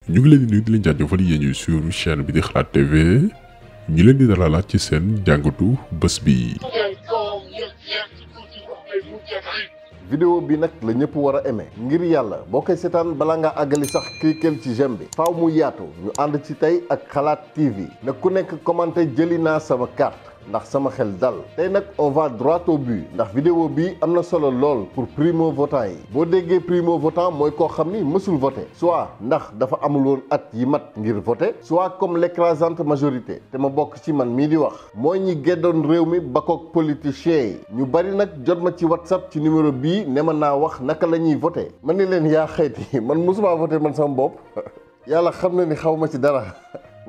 ñu ngi leen di nuyu di leen jaajëfal yéen ñuy suivre chaîne bi di Xalaat TV ñu leen di dalalaat ci seen jàngatu bés bi. vidéo bi nag la ñëpp war a aimé ngir yàlla boo koy seetaan balaa ngaa àggali sax cliquer ci j'aime bi faaw mu yaatu ñu ànd ci tey ak Xalaat TV na ku nekk commenté jëli naa sama carte ndax sama xel dal tey nag on va droit au but ndax vidéo bi am na solo lool pour primo votant yi boo déggee primo votant mooy koo xam ni mësul voté soit ndax dafa amul woon at yi mat ngir voté soit comme l'écrasante majorité te ma bokk ci man mii di wax mooy ñi geddoon réew mi bakook politiciens yi ñu bari nag jot ma ci WhatsApp ci numéro bii ne ma naa wax naka la ñuy voté man ni leen yaa xayti man mësuma voté man sama bopp yàlla xam na ni xaw ma ci dara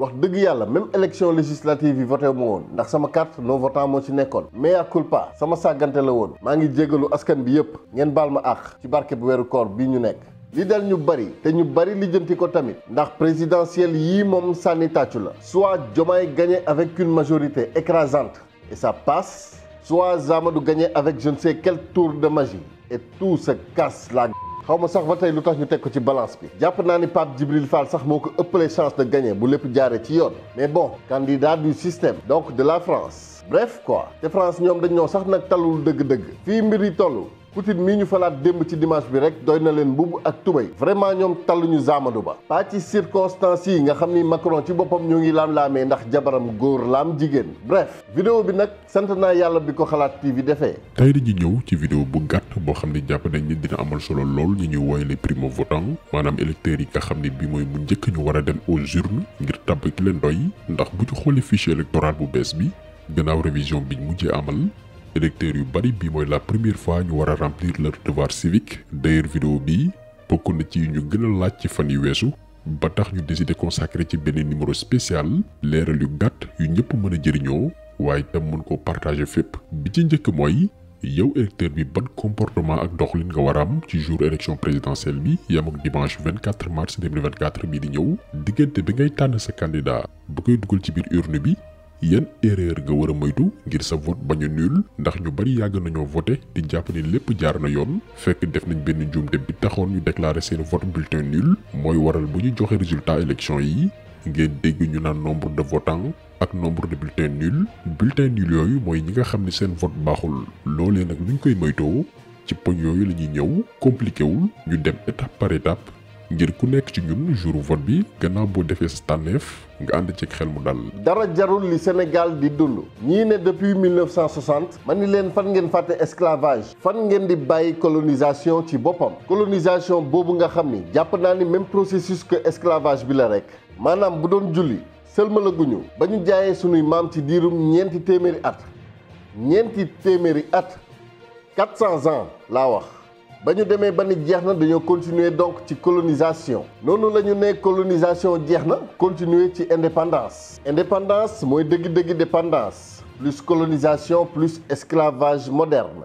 wax dëgg yàlla même élection législative yi voté mu woon ndax sama carte non votant moo ci nekkoon mea culpa sama sàggante la woon maa ngi jégalu askan bi yépp ngeen baal ma àq ci barke bu weeru koor bii ñu nekk li dal ñu bari te ñu bari lijjanti ko tamit ndax présidentielle yii moom sànni tàccu la soit Diomaye gagné avec une majorité écrasante et ça passe soit Amadou gagné avec je ne sais quel tour de magie et tout se casse la xaw ma sax ba tey lu tax ñu teg ko ci balance bi jàpp naa ni Pape Djibril Fall sax moo ko ëppale chance de gagner bu lépp jaaree ci yoon mais bon candidat du système donc de la France bref quoi te France ñoom dañ ñoo sax nag talul dëgg-dëgg fii mbir yi toll Poutine mii ñu falaat démb ci dimanche bi rek doy na leen mbubb ak tubéy vraiment ñoom talluñu Amadou Ba pas ci circonstances yi nga xam ni Macron ci boppam ñoo ngi laam-laamee ndax jabaram góor laam jigéen bref vidéo bi nag sant naa yàlla bi ko Xalaat TV defee tey dañuy ñëw ci vidéo bu gàtt boo xam ne jàpp nañ ni dina amal solo lool ñi ñuy woowee les primo votants maanaam électeurs yi nga xam ne bii mooy mu njëkk ñu war a dem aux urnes ngir tabb ki leen doy ndax bu ñu xoolee fichier électoral bu bees bi gannaaw révision biñ mujjee amal électeurs yu bari bii mooy la première fois ñu war a remplir leur devoir civique d'ailleurs vidéo bii bokk na ci ñu gën a laaj ci fan yu weesu ba tax ñu décidé consacré ci benn numéro spécial leeral yu gàtt yu ñëpp mën a jëriñoo waaye tam mën koo partager fépp bi ci njëkk mooy yow électeur bi ban comportement ak doxalin nga war a am ci jour élection présidentielle bi yam ak dimanche 24 mars 2024 bii di ñëw diggante bi ngay tànn sa candidat ba koy dugal ci biir urne bi yan erreur nga war a moytu ngir sa vote bañ a nul ndax ñu bari yàgg nañoo voté di jàpp ni lépp jaar na yoon fekk def nañ benn njuumte bi taxoon ñu déclaré seen vote bulletin nul mooy waral bu ñu joxe résultat élection yi ngeen dégg ñu naan nombre de votants ak nombre de bulletins nuls bulletin nul yooyu mooy ñi nga xam ne seen vote baaxul loolee nag luñ koy moytoo ci poñ yooyu la ñuy ñëw compliqué wul ñu dem étape par étape ngir ku nekk ci ñun jour vote bi gannaaw boo defee sa tànneef nga ànd ci xel mu dal. dara jarul li Sénégal di dund ñii ne depuis 1960 man ni leen fan ngeen fàtte esclavage fan ngeen di bàyyi colonisation ci boppam colonisation boobu nga xam ni jàpp naa ni même processus que esclavage bi la rek maanaam bu doon julli sëlmalaguñu ba ñu jaayee sunuy maam ci diirum ñeenti téeméeri at 400 ans laa wax. ba ñu demee ba ni jeex na dañoo continuer donc ci colonisation noonu la ñu ne colonisation jeex na continuer ci indépendance mooy dëgg-dëgg dépendance plus colonisation plus esclavage moderne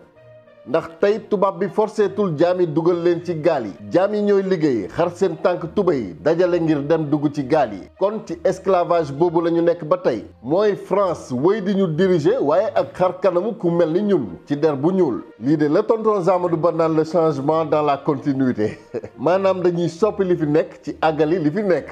ndax tey tubaab bi forceetul jaam yi dugal leen ci gaal yi jaam yi ñooy liggéey xar seen tànk tubéy dajale ngir dem dugg ci gaal yi kon ci esclavage boobu la ñu nekk ba tey mooy France wéy di ñu diriger waaye ak xar kanamu ku mel ni ñun ci der bu ñuul lii de la tonton Amadou Ba naan le changement dans la continuité maanaam dañuy soppi li fi nekk ci àggali li fi nekk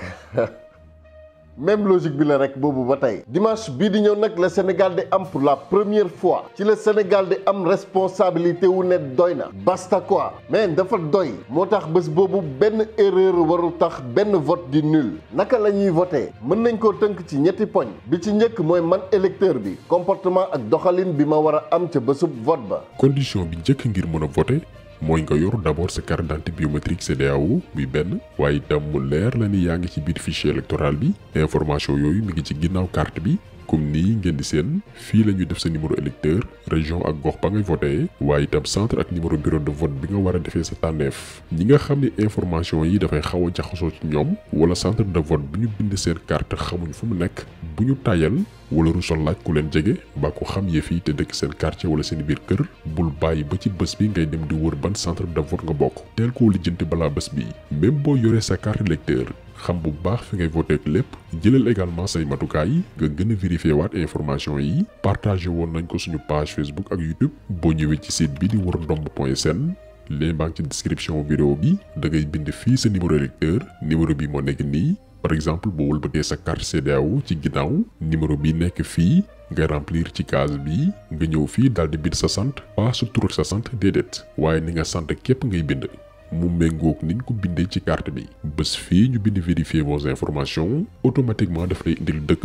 même logique bi la rek boobu ba tey dimanche bii di ñëw nag la Sénégal di am pour la première fois ci la Sénégal di am responsabilité wu ne doy na basta quoi mais dafa doy moo tax bés boobu benn erreur warul tax benn vote di nul naka la ñuy voté mën nañ koo tënk ci ñetti poñ bi ci njëkk mooy man électeur bi comportement ak doxalin bi ma war a am ca bésub vote ba. condition bi njëkk ngir mën a voté mooy nga yor d'abord sa carte d'identité biométrique CEDEAO bi benn waaye itam mu leer la ni yaa ngi ci biir fichier électoral bi information yooyu mi ngi ci ginnaaw carte bi comme nii ngeen di seen fii la ñuy def sa numéro électeur région ak gox ba ngay voté waaye itam centre ak numéro bureau de vote bi nga war a defee sa tànneef ñi nga xam ne information yi dafay xaw a jaxasoo ci ñoom wala centre de vote bi ñu bind seen carte xamuñ fu mu nekk bu ñu tàyyal wala rusol laaj ku leen jege mbaa ko xam yëf yi te dëkk seen quartier wala seen biir kër bul bàyyi ba ci bés bi ngay dem di wër ban centre de vote nga bokk teel koo lijjanti balaa bés bi même boo yoree sa carte électeur xam bu baax fi ngay voté ak lépp jëlal également say matukaay nga gën a vérifier waat information yi partagé woon nañ ko suñu page Facebook ak YouTube boo ñëwee ci site bi di wërndomb.sn lien baa ngi ci description vidéo bi da ngay bind fii sa numéro électeur numéro bi moo nekk nii. par exemple boo wëlbatee sa carte CEDEAO ci ginnaaw numéro bi nekk fii nga remplir ci case bi nga ñëw fii daal di bind sa sant pas sa tur sa sant déedéet waaye ni nga sant képp ngay bind mu méngoog niñ ko bindee ci carte bi bés fii ñu bind vérifier vos informations automatiquement daf lay indil dëkk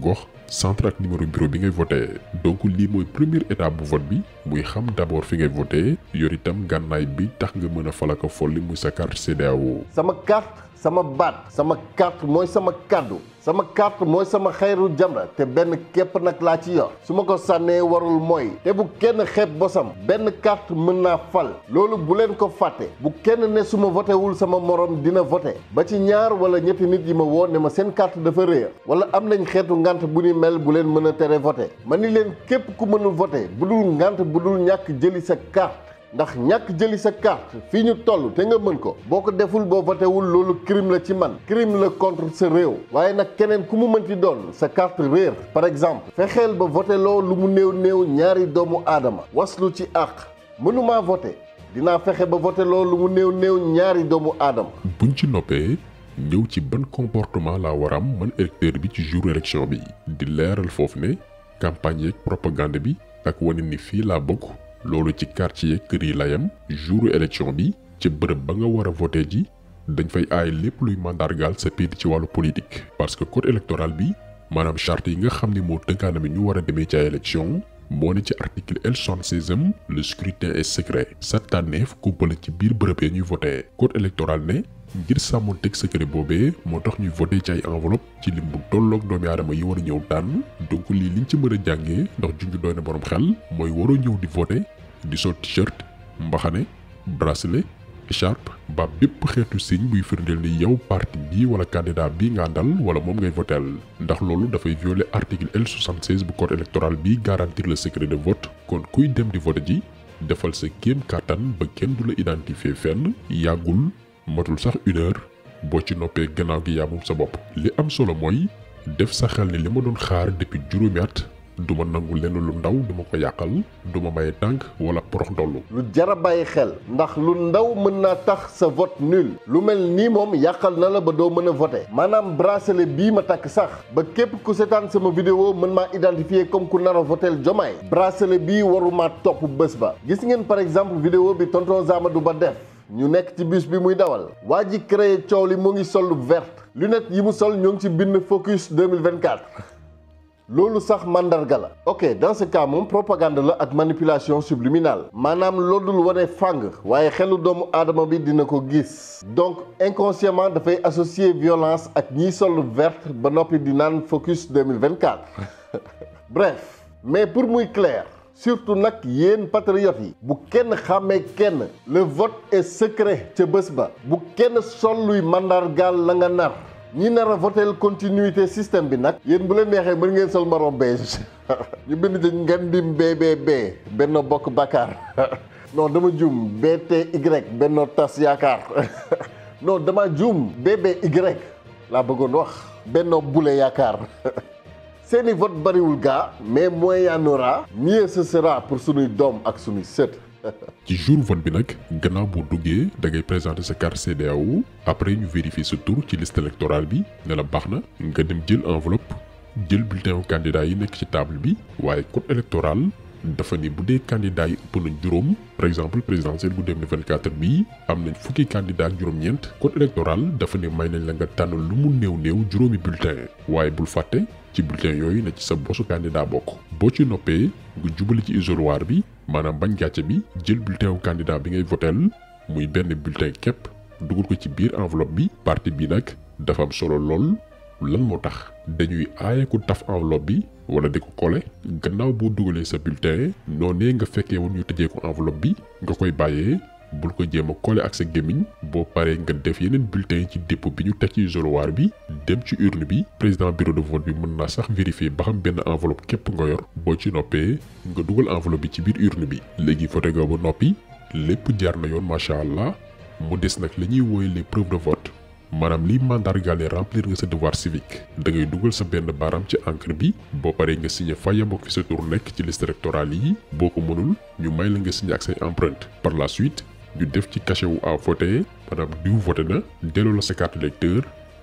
gox centre ak numéro bureau bi ngay voté donc lii mooy première étape bu vote bi muy xam d'abord fi ngay voté yor itam gànnaay bi tax nga mën a falaka folli muy sa carte CEDEAO. sama carte sama baat sama carte mooy sama kàddu sama carte mooy sama xayru jamra te benn képp nag laa ci yor su ma ko sànnee warul mooy te bu kenn xeeb bosam benn carte mën naa fal loolu bu leen ko fàtte bu kenn ne su ma voté wul sama morom dina voté ba ci ñaar wala ñetti nit yi ma woo ne ma seen carte dafa réer wala am nañ xeetu ngant bu ni mel bu leen mën a tere voté ma ni leen képp ku mënul voté bu dul ngant bu dul ñàkk jëli sa carte ndax ñàkk jëli sa carte fii ñu toll te nga mën ko boo ko deful boo votewul loolu crime la ci man crime la contre sa réew waaye nag keneen ku mu mënti doon sa carte réer par exemple fexeel ba voté loo lu mu néew ñaari doomu aadama waslu ci àq mënumaa voté dinaa fexe ba voté loo lu mu néew ñaari doomu aadama. buñ ci noppee ñëw ci ban comportement laa war am man électeur bi ci jour élection bi di leeral foofu ne campagne yeeg propagande bi ak wane ni fii laa bokk. loolu ci quartier kër yi layam jouru élection bi ci bërëb ba nga war a voté ji dañ fay aay lépp luy mandargaal sa pied ci wàllu politique parce que code électoral bi maanaam charte yi nga xam ne moo tënkaana mi ñu war a demee ci ay élection moo ne ci article L76 le scrutin est secret sa tànneef kumpala ci biir bërëb ya ñuy voté code électoral ne ngir sàmmoon teg secret boobee moo tax ñuy voté ci ay enveloppe ci lim bu tolloog doomi aadama yi war a ñëw tànn donc lii liñ ci mën a jàngee ndax junj doy na borom xel mooy waroo ñëw di voté di sol t-shirt mbaxane bracelet écharpe ba bépp xeetu signe buy firndeel ni yow parti bi wala candidat bi nga àndal wala moom ngay voteel ndax loolu dafay violer article L76 bu code électoral bi garantir le secret de vote kon kuy dem di voté ji defal sa kéem kàttan ba kenn du la identifier fenn yàggul matul sax une heure boo ci noppee gannaaw gi yaa moom sa bopp li am solo mooy def sa xel ni li ma doon xaar depuis juróomi at du ma nangu lenn lu ndaw du ma ko yàqal du ma maye tànk wala porox ndollu lu jara bàyyi xel ndax lu ndaw mën naa tax sa vote nul lu mel nii moom yàqal na la ba doo mën a voté maanaam bracelet bii ma takk sax ba képp ku seetaan sama vidéo mën maa identifier comme ku nar a votel Diomaye bracelet bii waruma topp bés ba gis ngeen par exemple vidéo bi tonton Zamadou Ba def ñu nekk ci bus bi muy dawal waa ji créé coow li mu ngi sol lu verte lunette yi mu sol ñoo ngi ci bind focus 2024 loolu sax mandarga la ok dans ce cas moom propagande la ak manipulation subliminale maanaam loolul wane fàng waaye xelu doomu aadama bi dina ko gis donc inconsciemment dafay associer violence ak ñiy sol lu verte ba noppi di naan focus 2024 bref mais pour muy clair surtout nag yéen patriotes yi bu kenn xàmmee kenn le vote est secret ca bés ba bu kenn sol luy mandargaal la nga nar ñi nar a votel continuité système bi nag yéen bu leen neexee mën ngeen sol marron beige ñu bind ci Ngandim BBB Benno Bokk Bakaar non dama juum BTY Benno Tas Yaakaar non dama juum BBY laa bëggoon wax Benno Bule Yaakaar seeni vote bariwul gaa mais moins y en aura mieux ce sera pour sunuy doom ak sunuy sët. ci jour vote bi nag gannaaw boo duggee da ngay présenter sa carte CEDEAO après ñu vérifier sa tur ci liste électorale bi ne la baax na nga dem jël enveloppe jël bulletin wu candidat yi nekk ci table bi waaye code électoral dafa ni bu dee candidat yi ëpp nañ juróom par exemple présidentielle bu 2024 bii am nañ fukki candidat ak juróom-ñeent code électoral dafa ne may nañ la nga tànn lu mu néew juróomi bulletin waaye bul fàtte ci bulletin yooyu na ci sa bosu candidat bokk boo ci noppee nga jubali ci isoloir bi maanaam bañ gàcce bi jël bulletin wu candidat bi ngay votel muy benn bulletin képp dugal ko ci biir enveloppe bi parti bi nag dafa am solo lool lan moo tax dañuy aaye ku taf enveloppe bi wala di ko coller gannaaw boo dugalee sa bulletin noonee nga fekkee woon ñu tëjee ko enveloppe bi nga koy bàyyee bul ko jéem a coller ak sa gémmiñ boo paree nga def yeneen bulletin ci dépôt bi ñu teg ci isoloir bi dem ci urne bi président bureau de vote bi mën naa sax vérifier ba xam benn enveloppe képp nga yor boo ci noppee nga dugal enveloppe bi ci biir urne bi léegi voté nga ba noppi lépp jaar na yoon macha allah mu des nag la ñuy wooye les preuves de vote maanaam liy mandargaale remplir nga sa devoir civique da ngay dugal sa benn baaraam ci encre bi boo paree nga signé fa yem ak fi sa tur nekk ci liste électorale yi boo ko mënul ñu may la nga signé ak say empreinte par la suite ñu def ci cachet wu à voter maanaam diw voté na delloo la sa carte électeur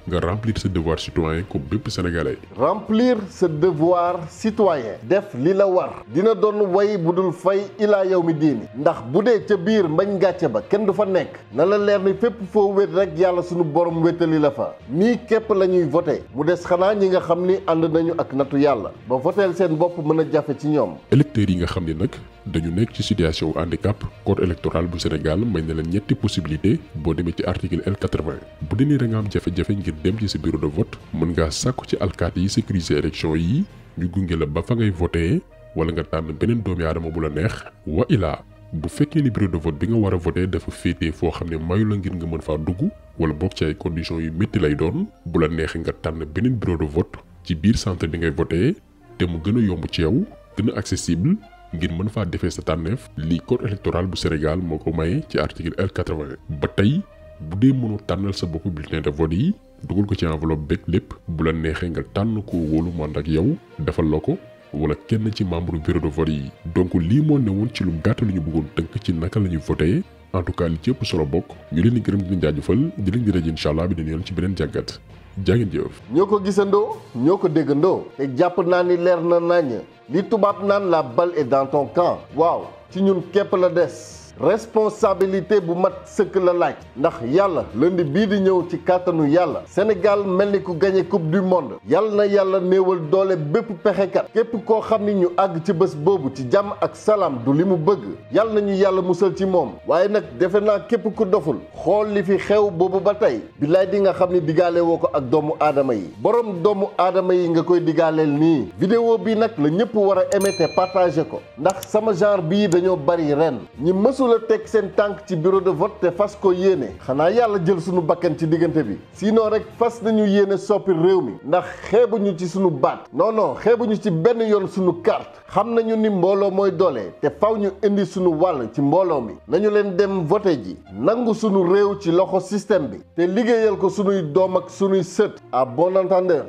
nga remplir sa devoir citoyen comme bépp sénégalais. remplir sa devoir citoyen def li la war dina doon way bu dul fay ilaa yow mi diini ndax bu dee ca biir mbañ gàcce ba kenn du fa nekk na la leer ni fépp foo wét rek yàlla sunu borom wétali la fa nii képp la ñuy voté mu des xanaa ñi nga xam ni ànd nañu ak nattu yàlla ba voteel seen bopp mën a jafe ci ñoom. électeurs yi nga xam ne nag dañu nekk ci situation handicap code électoral bu Sénégal may na leen ñetti possibilité boo demee ci article L80 bu dee ni da nga am jafe-jafe ngir dem ci sa bureau de vote mën ngaa sàkku ci alkaati yi sécuriser élection yi ñu gunge la ba fa ngay voté wala nga tànn beneen doomi aadama bu la neex wa ilaa bu fekkee ni bureau de vote bi nga war a voté dafa féetee foo xam ne mayu la ngir nga mën faa dugg wala bokk ci ay conditions yu métti lay doon bu la neexee nga tànn beneen bureau de vote ci biir centre bi ngay voté te mu gën a yomb ci yow gën a accessible ngir mën faa defee sa tànneef lii code électoral bu Sénégal moo ko maye ci article L80 ba tey bu dee mënoo tànnal sa bopp bulletin de vote yi dugal ko ci enveloppe beeg lépp bu la neexee nga tànn ko wóolu mu ànd ak yow defal la ko wala kenn ci membre bureau de vote yi donc lii moo ne woon ci lu gàtt lu ñu bëggoon tënk ci naka la ñuy voté en tout cas li ci ëpp solo bokk ñu leen di gërëm di leen jaajëfal di leen di rajo incha allah bi dañu yoon ci beneen jàngat jaa ngeen jëf. ñoo ko gisandoo ñoo ko déggandoo te jàpp naa ni leer na naññ li tubaab naan la balle est dans ton camp waaw ci ñun képp la des. responsabilité bu mat sëkk la laaj ndax yàlla lundi bii di ñëw ci kàttanu yàlla Sénégal mel ni ku gagné coupe du monde yàlla na yàlla néewal doole bépp pexekat képp koo xam ni ñu àgg ci bés boobu ci jàmm ak salaam du li mu bëgg yàlla nañu yàlla musal ci moom waaye nag defe naa képp ku doful xool li fi xew boobu ba tey billaay di nga xam ni digaale woo ko ak doomu aadama yi borom doomu aadama yi nga koy digaaleel nii vidéo bi nag la ñëpp war a aimer te partager ko ndax sama genre bii dañoo bari ren ñi mësul la teg seen tànk ci bureau de vote te fas ko yéene xanaa yàlla jël sunu bakkan ci diggante bi sinon rek fas nañu yéene soppi réew mi ndax xeebuñu ci sunu baat non xeebuñu ci benn yoon sunu carte xam nañu ni mbooloo mooy doole te faw ñu indi sunu wàll ci mbooloo mi nañu leen dem vote ji nangu sunu réew ci loxo système bi te liggéeyal ko sunuy doom ak sunuy sët à bon entendeur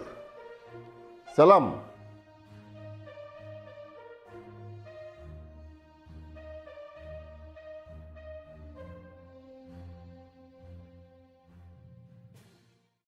salaam